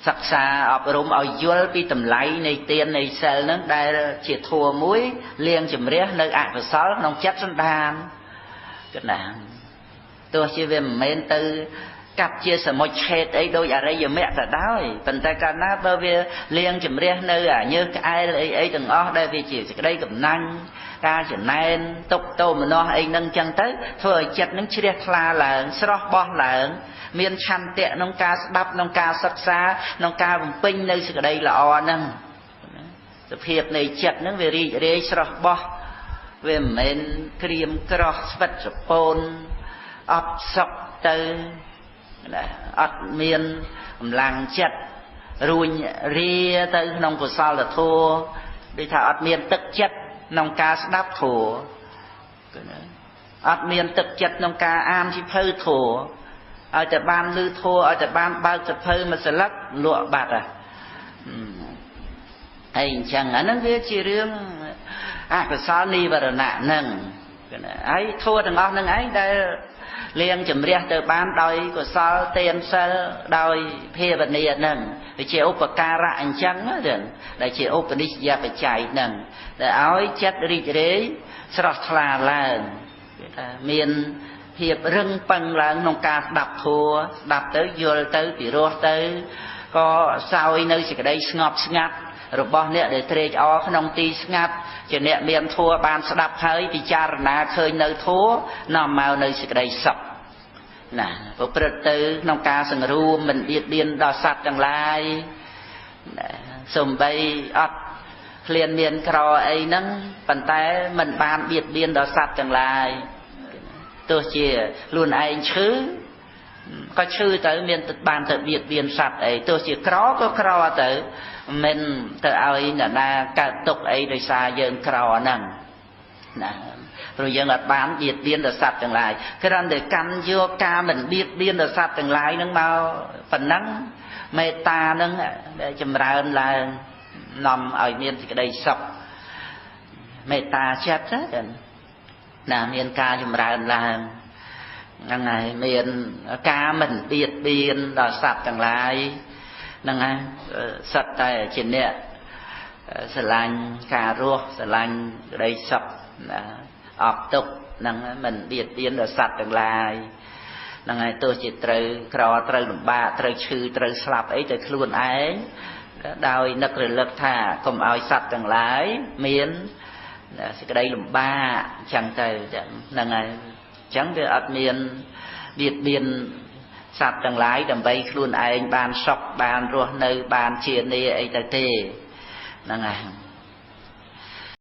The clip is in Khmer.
សិក្សាអប់រំឲ្យយល់ពីតម្លៃនៃទាននៃសិលហ្នឹងដែលជាធម៌មួយលាងជំរះនៅអកុសលក្នុងចិត្តសន្តានកណាទោះជាវាមិនមែនទៅកាត់ជាសមុច្ឆេទអីដោយអរិយមគ្គក៏ដោយប៉ុន្តែកាលណាបើវាលាងជំរះនៅអាញើសក្អែលអីអីទាំងអស់ដែលវាជាសេចក្តីកំណាញ់ការចំណែនទុកទោមនស្សអីនឹងចឹងទៅធ្វើឲ្យចិត្តនឹងជ្រះថ្លាឡើងស្រស់បោះឡើងមានឆន្ទៈក្នុងការស្ដាប់ក្នុងការសិក្សាក្នុងការបំពេញនៅសេចក្តីល្អហ្នឹងសភាពនៃចិត្តហ្នឹងវារីករាយស្រស់បោះវាមិនមែនក្រៀមក្រោះស្វិតសពូនអត់សុខទៅណាអត់មានកម្លាំងចិត្តរួញរាទៅក្នុងកុសលធម៌ដូចថាអត់មានទឹកចិត្តក្នុងការស្ដាប់ធម៌អត់មានទឹកចិត្តក្នុងការអានសៀវភៅធម៌ឲ្យតែបានឮធម៌ឲ្យតែបានបើកសៀវភៅមួយស្លឹកលក់បាត់ហើយអញ្ចឹងអាហ្នឹងវាជារឿងអកុសលនិវរណៈហ្នឹងហើយធម៌ទាំងអស់ហ្នឹងឯងដែលលាងជំរះទៅបានដោយកុសលទានសិលដោយភាវនាហ្នឹងវាជាឧបការៈអញ្ចឹងដែលជាឧបនិស្សយបច្ច័យហ្នឹងដែលឲ្យចិត្តរីករាយស្រស់ថ្លាឡើងគេថាមានភាពរឹងប៉ឹងឡើងក្នុងការស្ដាប់ធម៌ស្ដាប់ទៅយល់ទៅពិរោះទៅក៏សោយនៅសេចក្តីស្ងប់ស្ងាត់របស់អ្នកដែលត្រេកអរក្នុងទីស្ងាត់ជាអ្នកមានធម៌បានស្ដាប់ហើយពិចារណាឃើញនៅធម៌នាំមកនៅសេចក្តីសុខណាប្រព្រឹត្តទៅក្នុងការសង្រួមមិនបៀតបៀនដល់សត្វទាំងឡាយសំបីអត់ឃ្លានមានក្រអីហ្នឹងប៉ុន្តែមិនបានបៀតបៀនដល់សត្វទាំងឡាយទោះជាខ្លួនឯងឈឺក៏ឈឺទៅមានបានទៅបៀតបៀនសត្វអីទោះជាក្រក៏ក្រទៅមិនទៅឲ្យអ្នកណាកើតទុកអីដោយសារយើងក្រហ្នឹងណាព្រោះយើងអត់បានបៀតបៀនដល់សត្វទាំងឡាយគ្រាន់តែកាន់យកការមិនបៀតបៀនដល់សត្វទាំងឡាយហ្នឹងមកប៉ុណ្ណឹងមេត្តាហ្នឹងដែលចម្រើនឡើងនាំឲ្យមានសេចក្តីសុខមេត្តាចិត្តណាមានការចម្រើនឡើងហ្នឹងហើយមានការមិនបៀតបៀនដល់សត្វទាំងឡាយហ្នឹងហើយសត្វតែជាអ្នកស្រឡាញ់ការរស់ស្រឡាញ់ក្តីសុខណាអបទុកហ្នឹងមិនបៀតបៀនដល់សត្វទាំងឡាយហ្នឹងហើយទោះជាត្រូវក្រត្រូវលំបាកត្រូវឈឺត្រូវស្លាប់អីទៅខ្លួនឯងដោយនឹករលឹកថាកុំឲ្យសត្វទាំងឡាយមានសេចក្តីលំបាកអញ្ចឹងទៅហ្នឹងហើយអញ្ចឹងវាអត់មានបៀតបៀនសត្វទាំងឡាយដើម្បីខ្លួនឯងបានសុខបានរស់នៅបានជានីអីទៅទេហ្នឹងហើយ